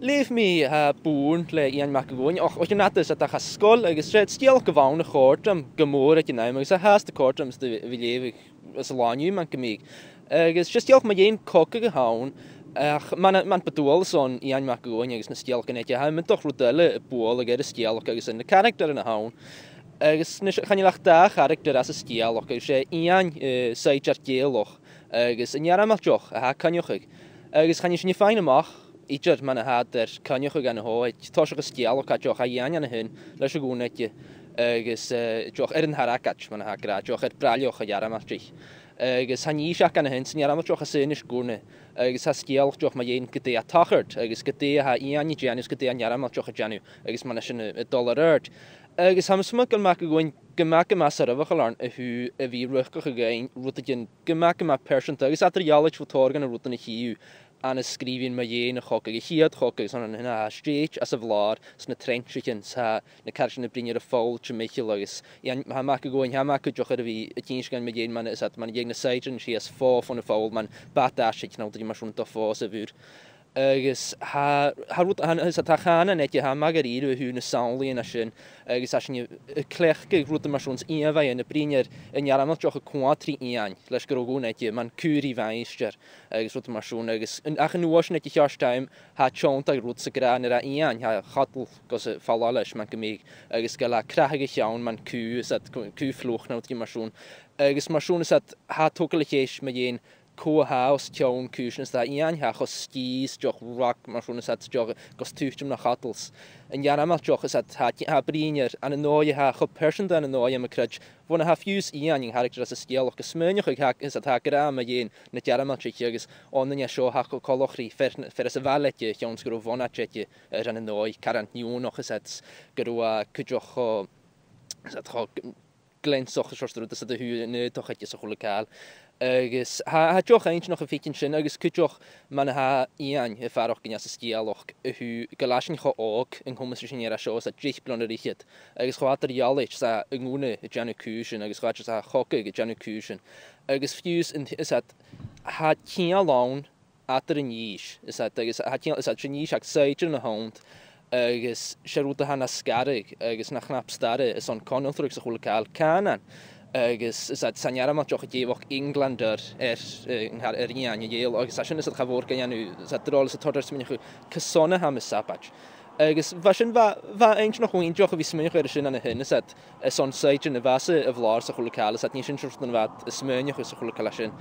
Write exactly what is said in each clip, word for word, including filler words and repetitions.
Leugh mi, uh, Bùrn le Iain Mac a' Ghobhainn, och, och, an fhad 's a tha e a' sgoil, agus 's e sgeulachd a bh' ann a chòrd rium gu mòr aig an àm, agus a tha fhathast a' còrdadh rium 's a bhith, bhith a' leughadh às an là an-diugh, mar gum biodh. Agus 's e sgeulachd mu dheidhinn cogadh a th' ann, ach mar, mar bu dual airson Iain Mac a' Ghobhainn agus na sgeulachdan aige, tha e iomadach rud eile a' bualadh air an sgeulachd agus air na caractaran a th' ann. Agus a-nis, chan eil ach dà charactar anns an sgeulachd, agus 's e Iain, eh, saighdear Ghàidhealach, agus an Gearmailteach a tha a' coinneachadh. Agus chan eil sinn a' faighinn a-mach idir mar a tha iad air coinneachadh an-diugh. Aig toiseach an sgeulachd, tha deoch, tha Iain an sin leis a' ghunna aige, agus, eh, deoch air an targaid, mar a tha iad ag ràdh, deoch air bràilleach a' Ghearmailtich. Agus tha an dithis aca an sin, 's an Gearmailteach a' saigheadh gunna, agus tha an sgeulachd deoch mu dheidhinn gu dè tha a' tachairt, agus gu dè tha Iain a' dèanamh, agus gu dè tha an Gearmailteach a' dèanamh, agus mar sin a, a' dol air adhart. Agus tha mi a' smaoineachadh gu bheil e gu math, gu math soirbheachail a thaobh a bhith a' riochdachadh againn rudeigin gu math, gu math pearsanta, agus eadar-dhealaichte bho thòrr de na rudan a chì thu ann an sgrìobhaidhean mu dheidhinn a' chogaidh, a' chiad chogadh, 's ann an sin a tha an stèidse anns a' bhlàr, 's na trenchaichean, 's tha na caraidean a' bruidhinn air a' pholl timcheall agus, Iain, tha Mac a' Ghobhainn, tha e cuideachd air a bhith a' tighinn sìos gu mu dheidhinn mar a, 's iad, mar a dh'fhàg na saighdearan sìos fo, fon a' pholl, mar bàta-aiseig no rudeigin mar sin, do phòsadh a' mhuir. Agus tha, tha rud, tha, 's iad, tha a' chànan aige, tha e math dha-rìribh a thaobh nan samhlaidhean a tha sin, agus tha sinn a', a' cleachdadh rudan mar sin, 's ìomhaighean a' bruidhinn air an Gearmailteach a' coimhead ri Iain, leis gun robh gunna aige, mar cùbhraidh mhaighstir, agus rudan mar sin, agus an, ach an uair sin aig a' cheart àm, tha e a' tionndadh rud 's ag ràdh, nuair a tha Iain, tha e a' cadal gus am falach leis, mar gum biodh, agus gu bheil e a' crathadh a cheann mar cù, 's iad, cù, cù fliuch no rudeigin mar sin. Agus mar sin, 's iad, tha e a' togail a' cheist mu dheidhinn cò tha os cionn cùisean, 's tha Iain, tha e cho sgìth 's deoch rag mar sin, 's iad, deoch gus tuiteam na chadal. An Gearmailteach, 's iad, tha, tha e a' bruidhinn air, ann an dòigh a tha cho pearsanta, ann an dòigh, tha mi a' creids, bhon a tha fiù 's Iain, an caractar anns an sgeulachd, a' smaoineachadh, tha, 's iad, tha e ag ràdh mu dheidhinn na Gearmailtich agus an duine seo, tha e cho coltach ri fear, fear às a' bhaile aige, a chionn 's gun robh bhon-àite aige, air ann an dòigh, caran neònach, 's iad, gun robh e cuideachd cho, 's iad, cho gleansach, seòrsa de rud, 's iad, a thaobh an aodach aige 's a h-uile càil. Agus tha, tha e deoch inntinneach a' faicinn sin, agus cuideachd mar a tha Iain a' faireachdainn anns an sgeulachd, a thaobh gu bheil esan cho òg an coimeas ris an fhear seo, 's iad, deich bliadhna air fhichead. Agus cho eadar-dhealaichte 's a tha an gunna a' dèanamh cùisean, agus cho eadar-dhealaichte 's a tha a' chogadh a' dèanamh cùisean. Agus fiù 's an t-, 's iad, tha ceangal ann eadar an dithis, 's iad, agus tha ceangal, 's iad, 's e an dithis a tha saighdear na h-aon, agus 's e rud a tha na sgaradh, agus na chnap-starra airson conaltradh 's a h-uile càil cànain. Agus 's iad, 's e an Gearmailteach ag èigheach Engländer air, eh, an car-, air Iain a dhèanamh, agus tha sin, 's iad, cha mhòr gun dèanamh, 's iad, a' dol 's a' toirt air smaoineachadh, carson a tha e seo a' sabaid. Agus bha sin, bha, bha e inntinneach gu h-inntinneach a bhith a' smaoineachadh air sin an sin, 's iad, airson saighdearan a bha sa, a' bhlàr 's a h-uile càil, 's iad, nì sin seòrsa de rud a bha iad a' smaoineachadh 's a h-uile càil sin.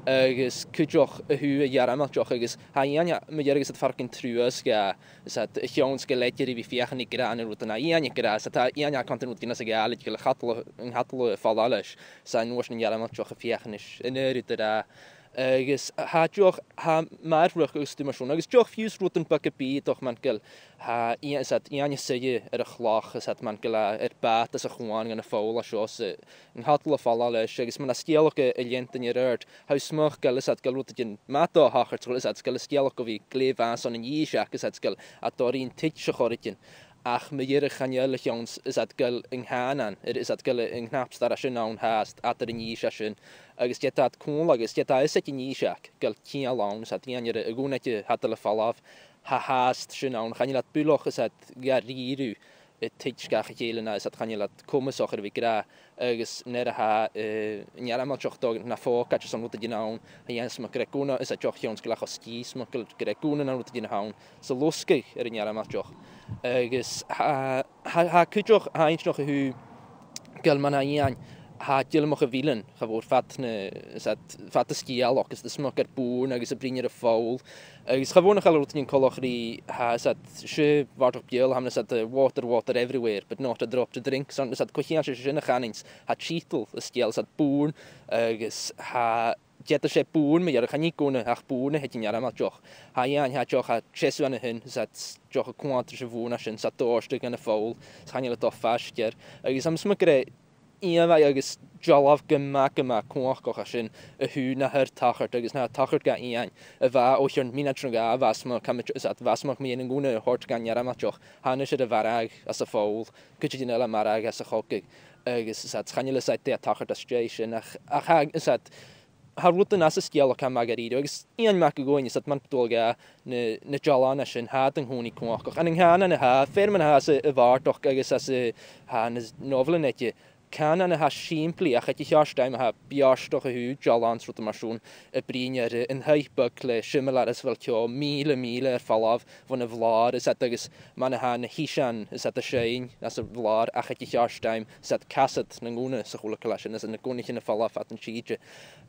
Agus cuideachd a thaobh a' Ghearmailteach, agus tha Iain, mu dheireadh, 's iad, a' faireachdainn truas dha, 's iad, a chionn 's gu bheil e air a bhith a' feuchainn ri gràdh na rudan a tha Iain ag ràdh, 's iad, tha Iain a' cantainn rudeigin anns a' Ghàidhlig, gu bheil e a' cadal, a' cadal am falach leis, 's an uair sin an Gearmailteach a' feuchainn ris an aon rud a ràdh. Agus tha deoch, tha e math riochdachadh stuth mar sin, agus deoch fiù 's rudan beaga bìodach, mar gu bheil, tha Iain, 's iad, Iain a' suidhe air a' chlach, 's iad, mar gu bheil e air bàta 's a' cumail dhan a' pholl a tha seo, 's e, an cadal am falach leis, agus mar a tha an sgeulachd a' leantainn air adhart, tha thu a' smaoineachadh gu bheil, 's iad, gu bheil rudeigin math a' tachairt, 's gu bheil, 's iad, gu bheil an sgeulachd gu bhith glè mhath airson an dithis aca, 's iad, gu bheil iad a' dol a ruighinn tuiteam 's a h-uile càil. Ach mu dheireadh chan eil, a chionn 's, 's iad, gu bheil an cànan, air, 's iad, gu bheil an cnap-starra sin ann fhathast eadar an dithis a tha sin, agus ged a tha iad còmhla, agus ged a tha fios aig an dithis aca gu bheil ceangal ann, 's iad, Iain air a' ghunna aige a' cadal am falach, tha fhathast sin ann, chan eil iad buileach, 's iad, dha-rìribh a' tuiteam gach a chèile no, 's iad, chan eil iad comasach air a bhith ag ràdh, agus nuair a tha, eh, an Gearmailteach a' dol na phòcaid airson rudeigin ann, tha Iain a' smaoineachadh gur e gunna, 's iad, deoch a chionn 's gu bheil e cho sgìth, a' smaoineachadh gur e gunna no rudeigin a th' ann, 's a' losgadh air an Gearmailteach. Agus tha, tha, tha cuideachd, tha e inntinneach a thaobh gu bheil, mar a tha Iain, tha e a' dìleamach a' bhilean, cha mhòr, fad na, 's iad, fad an sgeulachd, agus a' smaoineachadh air Bùrn agus a' bruidhinn air a' pholl. Agus cha mhòr nach eil rudeigin coltach ri, tha, 's iad, 's e bàrdachd Bheurla, tha, 's iad, eh, water, water everywhere, but not a drop to drink. So, 's iad, co-cheangailte ri sin a chanainn, tha tiotal an sgeul, 's iad, Bùrn, agus tha, ged a 's e bùrn mu dheireadh, chan e gunna ach bùrn a th' aig an Gearmailteach. Tha Iain, tha e deoch, tha e a' seasamh an sin, 's iad, deoch a' coimhead ris a' bhùrn a tha sin, 's iad a' dòrtadh dhan a' pholl, 's chan eil e a' dol faisg air. Agus tha mi a' smaoineachadh gur e ìomhaigh agus dealbh gu math, gu math cumhachdach a tha sin, a thaobh na tha air tachairt agus na tha air tachairt dha Iain, a bha o chionn mionaid no dhà, bha e a' smaoineachadh, 's iad, bha e a' smaoineachadh mu dheidhinn an gunna a th' air an Gearmailteach, tha e a-nis air a mharbhadh anns a' pholl, cuideigin eile a mharbhadh anns a' chogadh, agus 's iad, chan eil fhios dè tha air tachairt às dèidh sin, ach, ach tha, 's iad, tha rudan anns an sgeulachd a tha math dha-rìribh, agus Iain Mac a' Ghobhainn, is iad mar a bha dùil dha na, na dealbhan sin, tha iad an-còmhnaidh cumhachdach. An, an cànan a tha, fear mar a tha sa, a' bhàrdachd agus às a, tha na s-, nobhailean aige, cànan a tha sìmplidh ach aig a' cheart àm a tha beartach a thaobh dealbhan 's rudan mar sin, a' bruidhinn air, eh, an taigh beag le similear is a bheil ceò mìle, mìle air falbh bhon a' bhlàr, is iad agus mar a tha na h-iseanan, is iad a' seinn anns a' bhlàr ach aig a' cheart àm, is iad a' casaid nan gunna 's a h-uile càil sin, is na gunnaichean a' falbh fad an t-sìde.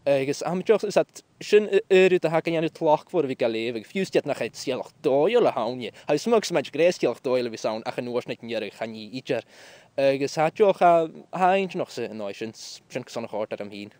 Agus tha mi an dòchas, is iad sin a, an rud a tha ga dhèanamh tlachdmhor a bhith ga leughadh, fiù 's ged nach e sgeulachd dòigheil a th' ann, tha mi a' smaoineachadh gur e sgeulachd dòigheil a bhios ann ach an uair sin aig an deireadh chan e idir. Agus tha e deagh, tha, tha e inntinneach 's an dòigh sin, sin carson a chòrd e rium fhìn.